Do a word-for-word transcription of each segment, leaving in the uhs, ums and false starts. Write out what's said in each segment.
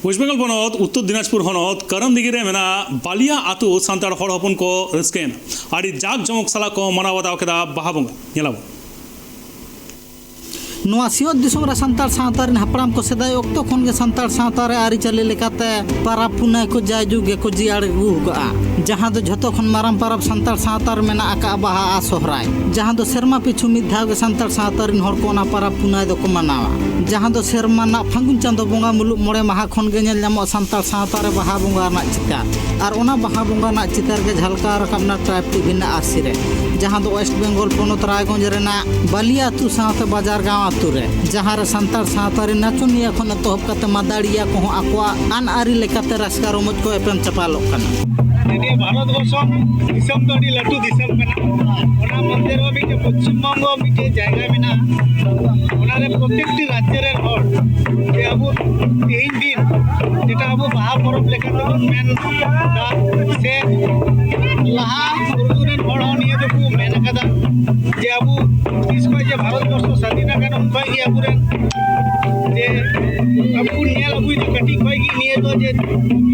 West Bengal ᱯᱚᱱᱚᱛ ᱩᱛᱛᱚᱨ ᱫᱤᱱᱟᱡᱽᱯᱩᱨ ᱦᱚᱱᱚᱛ ᱠᱟᱨᱟᱢᱰᱤᱜᱤ ᱨᱮ ᱢᱮᱱᱟᱜ ᱵᱟᱞᱤᱭᱟ ᱟᱹᱛᱩ ᱥᱟᱱᱛᱟᱲ ᱦᱚᱲ ᱦᱚᱯᱚᱱ ᱠᱚ ᱨᱟᱹᱥᱠᱟᱹᱭᱮᱱᱟ᱾ ᱟᱹᱰᱤ ᱡᱟᱠ ᱡᱚᱢᱚᱠ ᱥᱟᱞᱟᱜ ᱠᱚ ᱢᱟᱱᱟᱣ ᱵᱟᱛᱟᱣ ᱠᱮᱫᱟ ᱵᱟᱦᱟ ᱵᱚᱸᱜᱟ᱾ ᱧᱮᱞᱟᱵᱚᱱ᱾ ᱱᱚᱣᱟ ᱥᱤᱧᱚᱛ ᱫᱤᱥᱚᱢ ᱨᱮ ᱥᱟᱱᱛᱟᱲ ᱥᱟᱶᱛᱟ ᱨᱮᱱ ᱦᱟᱯᱲᱟᱢ ᱠᱚ ᱥᱮᱫᱟᱭ ᱚᱠᱛᱚ ᱠᱷᱚᱱ ᱜᱮ ᱥᱟᱱᱛᱟᱲ ᱥᱟᱶᱛᱟ ᱨᱮ ᱟᱹᱨᱤᱪᱟᱹᱞᱤ ᱞᱮᱠᱟᱛᱮ ᱯᱟᱨᱟᱵᱽ ᱯᱩᱱᱟᱹᱭ ᱠᱚ ᱡᱟᱭᱡᱩᱜᱽ ᱜᱮᱠᱚ ᱡᱤᱭᱟᱹᱲ ᱟᱹᱜᱩ ᱟᱠᱟᱫᱼᱟ, ᱡᱟᱦᱟᱸ ᱫᱚ ᱡᱷᱚᱛᱚ ᱠᱷᱚᱱ ᱢᱟᱨᱟᱝ ᱯᱟᱨᱟᱵᱽ ᱥᱟᱱᱛᱟᱲ ᱥᱟᱶᱛᱟ ᱨᱮ ᱢᱮᱱᱟᱜ ᱟᱠᱟᱫᱼᱟ ᱵᱟᱦᱟ ᱟᱨ ᱥᱚᱦᱨᱟᱭ, ᱡᱟᱦᱟᱸ ᱫᱚ ᱥᱮᱨᱢᱟ ᱯᱤᱪᱷᱩ ᱢᱤᱫ ᱫᱷᱟᱣ ᱜᱮ ᱥᱟᱱᱛᱟᱲ ᱥᱟᱶᱛᱟ ᱨᱮᱱ ᱦᱚᱲ ᱠᱚ ᱚᱱᱟ ᱯᱟᱨᱟᱵᱽ ᱯᱩᱱᱟᱹᱭ ᱫᱚᱠᱚ ᱢᱟᱱᱟᱣᱟ, ᱡᱟᱦᱟᱸ ᱫᱚ ᱥᱮᱨᱢᱟ ᱨᱮᱱᱟᱜ ᱯᱷᱟᱹᱜᱩᱱ ᱪᱟᱸᱫᱚ ᱵᱚᱸᱜᱟ ᱢᱩᱞᱩᱜ ᱢᱚᱬᱮ ᱢᱟᱦᱟ ᱠᱷᱚᱱ ᱜᱮ ᱧᱮᱞ ᱧᱟᱢᱚᱜᱼᱟ ᱥᱟᱱᱛᱟᱲ ᱥᱟᱶᱛᱟ ᱨᱮ ᱵᱟᱦᱟ ᱵᱚᱸᱜᱟ ᱨᱮᱱᱟᱜ ᱪᱤᱛᱟᱹᱨ᱾ ᱟᱨ ᱚᱱᱟ ᱵᱟᱦᱟ ᱵᱚᱸᱜᱟ ᱨᱮᱱᱟᱜ ᱪᱤᱛᱟᱹᱨ ᱜᱮ ᱡᱷᱟᱞᱠᱟᱣ ᱨᱟᱠᱟᱵ ᱮᱱᱟ ᱴᱨᱟᱭᱤᱵᱽ ᱴᱤᱵᱷᱤ ᱨᱮᱱᱟᱜ ᱟᱹᱨᱥᱤ ᱨᱮ, ᱡᱟᱦᱟᱸ ᱫᱚ ᱳᱭᱮᱥᱴ ᱵᱮᱝᱜᱚᱞ ᱯᱚᱱᱚᱛ ᱨᱟᱭᱜᱚᱸᱡᱽ ᱨᱮᱱᱟᱜ ᱵᱟᱞᱤᱭᱟ ᱟᱹᱛᱩ ᱥᱟᱶᱛᱮ ᱵᱟᱡᱟᱨ ᱜᱟᱶ ᱟᱹᱛᱩ ᱨᱮ, ᱡᱟᱦᱟᱸ ᱨᱮ ᱥᱟᱱᱛᱟᱲ ᱥᱟᱶᱛᱟ ᱨᱮᱱ ᱱᱟᱪᱚᱱᱤᱭᱟᱹ ᱠᱷᱚᱱ ᱮᱛᱚᱦᱚᱵ ᱠᱟᱛᱮ ᱢᱟᱫᱟᱲᱤᱭᱟᱹ ᱠᱚᱦᱚᱸ ᱟᱠᱚᱣᱟᱜ ᱟᱹᱱ ᱟᱹᱨᱤ ᱞᱮᱠᱟᱛᱮ ᱨᱟᱹᱥᱠᱟᱹ ᱨᱚᱢᱚᱡᱽ ᱠᱚ ᱮᱯᱮᱢ ᱪᱟᱯᱟᱞᱚᱜ ᱠᱟᱱᱟ᱾ ᱱᱤᱭᱟᱹ ᱵᱷᱟᱨᱚᱛ ᱵᱚᱨᱥᱚ ᱫᱤᱥᱚᱢ ᱫᱚ ᱟᱹᱰᱤ ᱞᱟᱹᱴᱩ ᱫᱤᱥᱚᱢ ᱠᱟᱱᱟ᱾ ᱚᱱᱟ ᱢᱚᱫᱽᱫᱷᱮ ᱨᱮᱦᱚᱸ ᱢᱤᱫᱴᱮᱱ ᱯᱚᱥᱪᱤᱢ ᱵᱚᱝᱜᱚ ᱢᱤᱫᱴᱮᱱ ᱡᱟᱭᱜᱟ ᱢᱮᱱᱟᱜᱼᱟ᱾ ᱚᱱᱟᱨᱮ ᱯᱨᱚᱛᱮᱠᱴᱤ ᱨᱟᱡᱽᱡᱚ ᱨᱮᱱ ᱦᱚᱲ ᱡᱮ ᱟᱵᱚ ᱛᱮᱦᱮᱧ ᱫᱤᱱ ᱡᱮᱴᱟ ᱟᱵᱚ ᱵᱟᱦᱟ ᱯᱚᱨᱚᱵᱽ ᱞᱮᱠᱟᱛᱮᱵᱚᱱ ᱢᱮᱱ ᱮᱫᱟ, ᱥᱮ ᱞᱟᱦᱟ ᱯᱩᱨᱩᱫᱷᱩᱞ ᱨᱮᱱ ᱦᱚᱲ ᱦᱚᱸ ᱱᱤᱭᱟᱹ ᱫᱚᱠᱚ ᱢᱮᱱ ᱟᱠᱟᱫᱟ ᱡᱮ ᱟᱵᱚ ᱛᱤᱥ ᱠᱷᱚᱱ ᱡᱮ ᱵᱷᱟᱨᱚᱛ ᱵᱚᱨᱥᱚ ᱥᱟᱫᱷᱤᱱ ᱟᱠᱟᱱᱟ, ᱩᱱ ᱠᱷᱚᱱ ᱜᱮ ᱟᱵᱚᱨᱮᱱ ᱡᱮ ᱟᱵᱚ ᱵᱚᱱ ᱧᱮᱞ ᱟᱹᱜᱩᱭᱮᱫᱟ ᱠᱟᱹᱴᱤᱡ ᱠᱷᱚᱱ ᱜᱮ ᱱᱤᱭᱟᱹ ᱫᱚ ᱡᱮ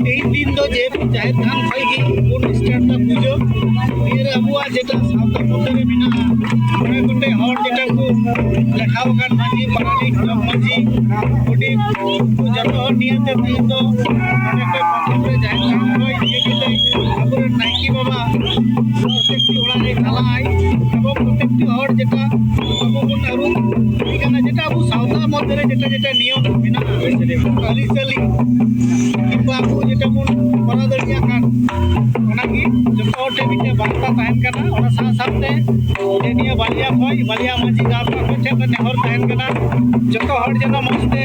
ᱛᱮᱦᱮᱧ ᱫᱤᱱ ᱫᱚ ᱡᱮᱦᱮᱛᱩ ᱡᱟᱦᱮᱨ ᱛᱷᱟᱱ ᱠᱷᱚᱱ ᱜᱮ ᱵᱚᱱ start ᱮᱫᱟ ᱯᱩᱡᱟᱹ, ᱱᱤᱭᱟᱹ ᱨᱮ ᱟᱵᱚᱣᱟᱜ ᱡᱮᱴᱟ ᱥᱟᱶᱛᱟ ᱢᱚᱫᱽᱫᱷᱮ ᱨᱮ ᱢᱮᱱᱟᱜᱼᱟ, ᱢᱚᱬᱮ ᱜᱚᱴᱮᱡ ᱦᱚᱲ ᱡᱮᱴᱟ ᱠᱚ ᱞᱮᱠᱷᱟ ᱟᱠᱟᱱ ᱢᱟᱹᱡᱷᱤ, ᱯᱟᱨᱟᱱᱤᱠ, ᱡᱚᱜᱽ ᱢᱟᱹᱡᱷᱤ, ᱜᱚᱰᱮᱛ, ᱩᱱᱠᱩ ᱡᱚᱛᱚ ᱦᱚᱲ ᱱᱤᱭᱟᱹᱛᱮ ᱛᱮᱦᱮᱧ ᱫᱚ ᱱᱚᱰᱮ ᱠᱷᱚᱱ ᱯᱨᱚᱛᱷᱚᱢ ᱨᱮ ᱡᱟᱦᱮᱨ ᱛᱷᱟᱱ ᱠᱷᱚᱱ ᱤᱭᱟᱹ ᱠᱟᱛᱮ ᱟᱵᱚᱨᱮᱱ ᱱᱟᱭᱠᱮ ᱵᱟᱵᱟ ᱯᱨᱚᱛᱮᱠᱴᱤ ᱚᱲᱟᱜ ᱨᱮ ᱪᱟᱞᱟᱜᱼᱟᱭ᱾ ᱟᱵᱚ ᱯᱨᱚᱛᱮᱠᱴᱤ ᱦᱚᱲ ᱡᱮᱴᱟ ᱟᱵᱚ ᱵᱚᱱ ᱟᱹᱨᱩ ᱠᱟᱱᱟ, ᱡᱮᱴᱟ ᱟᱵᱚ ᱥᱟᱶᱛᱟ ᱢᱚᱫᱽᱫᱷᱮ ᱨᱮ ᱡᱮᱴᱟ ᱡᱮᱴᱟ ᱱᱤᱭᱚᱢ ᱢᱮᱱᱟᱜᱼᱟ, ᱟᱹᱨᱤᱪᱟᱹᱞᱤ, ᱠᱤᱝᱵᱟ ᱟᱵᱚ ᱡᱮᱴᱟ ᱵᱚᱱ ᱠᱚᱨᱟᱣ ᱫᱟᱲᱮᱭᱟᱜ ᱠᱟᱱ, ᱚᱱᱟᱜᱮ ᱡᱚᱛᱚ ᱦᱚᱲ ᱴᱷᱮᱱ ᱢᱤᱫᱴᱮᱱ ᱵᱟᱨᱛᱟ ᱛᱟᱦᱮᱱ ᱠᱟᱱᱟ᱾ ᱚᱱᱟ ᱥᱟᱶ ᱥᱟᱶᱛᱮ ᱡᱮ ᱱᱤᱭᱟᱹ ᱵᱟᱞᱤᱭᱟ ᱠᱷᱚᱱ, ᱵᱟᱞᱤᱭᱟ ᱢᱟᱹᱡᱷᱤ ᱜᱟᱶᱛᱟ ᱠᱚ ᱴᱷᱮᱱ ᱠᱷᱚᱱ ᱱᱮᱦᱚᱨ ᱛᱟᱦᱮᱱ ᱠᱟᱱᱟ, ᱡᱚᱛᱚ ᱦᱚᱲ ᱡᱮᱱᱚ ᱢᱚᱡᱽ ᱛᱮ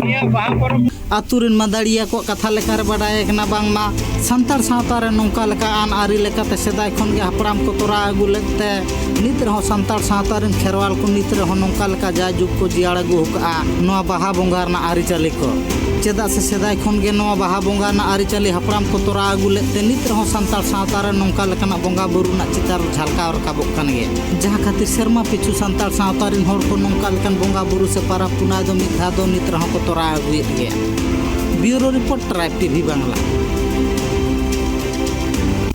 ᱱᱤᱭᱟᱹ ᱵᱟᱦᱟ ᱯᱚᱨᱚᱵᱽ ᱟᱹᱛᱩ ᱨᱮᱱ ᱢᱟᱫᱟᱲᱤᱭᱟᱹ ᱠᱚᱣᱟᱜ ᱠᱟᱛᱷᱟ ᱞᱮᱠᱟᱨᱮ ᱵᱟᱰᱟᱭ ᱠᱟᱱᱟ ᱵᱟᱝᱢᱟ ᱥᱟᱱᱛᱟᱲ ᱥᱟᱶᱛᱟ ᱨᱮ ᱱᱚᱝᱠᱟ ᱞᱮᱠᱟ ᱟᱹᱱ ᱟᱹᱨᱤ ᱞᱮᱠᱟᱛᱮ ᱥᱮᱫᱟᱭ ᱠᱷᱚᱱ ᱜᱮ ᱦᱟᱯᱲᱟᱢ ᱠᱚ ᱛᱚᱨᱟᱣ ᱟᱹᱜᱩ ᱞᱮᱫ ᱛᱮ ᱱᱤᱛ ᱨᱮᱦᱚᱸ ᱥᱟᱱᱛᱟᱲ ᱥᱟᱶᱛᱟ ᱨᱮᱱ ᱠᱷᱮᱨᱣᱟᱞ ᱠᱚ ᱱᱤᱛ ᱨᱮᱦᱚᱸ ᱱᱚᱝᱠᱟ ᱞᱮᱠᱟ ᱡᱟᱭᱡᱩᱜᱽ ᱠᱚ ᱡᱤᱭᱟᱹᱲ ᱟᱹᱜᱩ ᱟᱠᱟᱫᱼᱟ ᱱᱚᱣᱟ ᱵᱟᱦᱟ ᱵᱚᱸᱜᱟ ᱨᱮᱱᱟᱜ ᱟᱹᱨᱤᱪᱟᱹᱞᱤ ᱠᱚ᱾ ᱪᱮᱫᱟᱜ ᱥᱮ ᱥᱮᱫᱟᱭ ᱠᱷᱚᱱ ᱜᱮ ᱱᱚᱣᱟ ᱵᱟᱦᱟ ᱵᱚᱸᱜᱟ ᱨᱮᱱᱟᱜ ᱟᱹᱨᱤᱪᱟᱹᱞᱤ ᱦᱟᱯᱲᱟᱢ ᱠᱚ ᱛᱚᱨᱟᱣ ᱟᱹᱜᱩ ᱞᱮᱫ ᱛᱮ ᱱᱤᱛ ᱨᱮᱦᱚᱸ ᱥᱟᱱᱛᱟᱲ ᱥᱟᱶᱛᱟ ᱨᱮ ᱱᱚᱝᱠᱟ ᱞᱮᱠᱟᱱᱟᱜ ᱵᱚᱸᱜᱟ ᱵᱩᱨᱩ ᱨᱮᱱᱟᱜ ᱪᱤᱛᱟᱹᱨ ᱡᱷᱟᱞᱠᱟᱣ ᱨᱟᱠᱟᱵᱚᱜ ᱠᱟᱱ ᱜᱮᱭᱟ, ᱡᱟᱦᱟᱸ ᱠᱷᱟᱹᱛᱤᱨ ᱥᱮᱨᱢᱟ ᱯᱤᱪᱷᱩ ᱥᱟᱱᱛᱟᱲ ᱥᱟᱶᱛᱟ ᱨᱮᱱ ᱦᱚᱲ ᱠᱚ ᱱᱚᱝᱠᱟ ᱞᱮᱠᱟᱱ ᱵᱚᱸᱜᱟ ᱵᱩᱨᱩ ᱥᱮ ᱯᱟᱨᱟᱵᱽ ᱯᱩᱱᱟᱹᱭ ᱫᱚ ᱢᱤᱫ ᱫᱷᱟᱣ ᱫᱚ ᱱᱤᱛ ᱨᱮᱦᱚᱸ ᱠᱚ ᱛᱚᱨᱟᱣ ᱟᱹᱜᱩᱭᱮᱫ ᱜᱮᱭᱟ᱾ Bureau Report, Tribe T V Bangla.